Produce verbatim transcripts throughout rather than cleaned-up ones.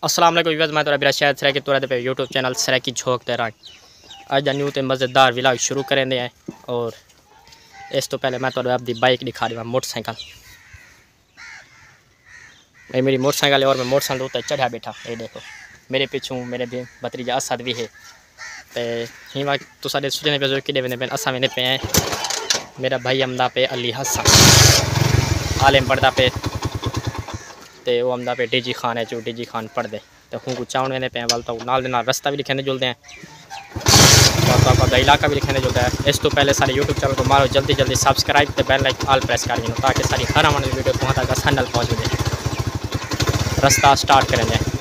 السلام علیکم ویورز، میں تہاݙا بھرا شاہد سرائیکی، تہاݙے پئے یوٹیوب چینل سرائیکی جھوک تے رنگ۔ اڄ دا نیو تے مزیدار ولاگ شروع کریندے ہیں، اور اس توں پہلے میں تہاݙے اپݨی بائیک ݙکھا ݙیواں، موٹر سائیکل۔ اے میری موٹر سائیکل ہے اور میں موٹر سائیکل تے چڑھا ٻیٹھا۔ اے ݙیکھو، میرے پچھوں میرے بھی بھتریجا اسد بھی ہے۔ تے ہی وقت تساں ݙے سوچدے پئے ہو کݙے ویندے پئے، اساں ویندے پئے ہیں، میرا بھائی آمدا پئے علی حسن، عالم پڑھدا پئے، تے او آمدا پئے ڈی جی خان ہے، جو ڈی جی خان پڑھدے۔ تے ہوں کو چاون ویندے پئے ہیں، ول تاں نال دے نال رستہ بھی ݙکھیندے جلدے ہیں، اور تہاکوں دا علاقہ بھی ݙکھیندے جلدا ہے۔ اس توں پہلے سارے یوٹیوب چینل کوں مارو جلدی جلدی سبسکرائب تے بیل آئیکن آل پریس کر گھنو، تاکہ ساری ہر آوݨ والی ویڈیو تہاں تک آسانی نال پہنچ ونڄے۔ رستہ سٹارٹ کریندے ہیں۔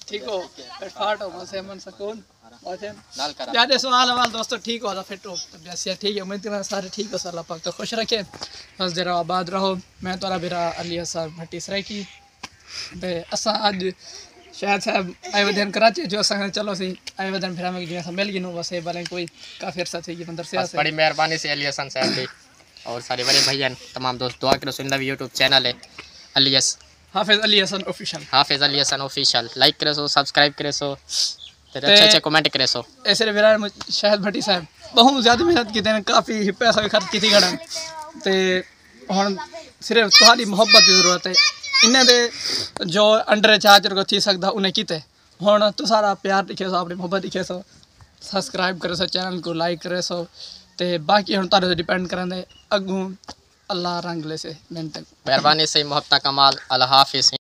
ٹھیک ہو؟ فٹ فاٹ ہو، مزے من سکون۔ اچھا۔ نال کرا۔ ٻیا ݙے سوال احوال دوستو، ٹھیک ہو؟ فٹ ہو؟ طبیعت صحت ٹھیک ہے؟ امید کرا سارے ٹھیک ہو، اللہ پاک تو خوش رکھے، ہسدے رہو، آباد رہو۔ میں تہاݙا بھرا علی حسن بھٹی سرائیکی۔ تے اساں اڄ شاہد صاحب آئے ودے ہن کراچی، جو اساں کہنے چلو سی آئے ودے ہن بھرا میں جی اساں مل گھنوں، بس اے بلے کوئی کافی عرصہ تھی ڳیا مدرسے بس آسے۔ بڑی مہربانی سی علی حسن صاحب دی۔ اور سارے بڑے بھائی ہیں، تمام دوست دعا کرو سن، نوی یوٹیوب چینل ہے علی حسن۔ حافظ علی حسن آفیشل۔ حافظ علی حسن آفیشل، لائک کرے سو، سبسکرائب کرے سو، تے تے اچھے اچھے کمنٹ کرے سو۔ ایسے ویرا شاہد بھٹی صاحب بہت زیادہ محنت کیتے ہیں، کافی پیسہ بھی خرچ کیتی کھڑے ہیں۔ تے ہن صرف تہاݙی محبت دی ضرورت ہے۔ انہیں دے جو انڈر چارجر کو تھی سکدا انہیں کیتے۔ ہن تساں سارا پیار ݙکھے سو، اپݨی محبت ݙکھے سو، سبسکرائب کرے سو، چینل کو لائک کرے سو۔ تے باقی ہن تہاݙے تے ڈیپینڈ کریں دے، اڳوں اللہ رنگ لیسے۔ محنت۔ مہربانی سی، محبت کمال، اللہ حافظ۔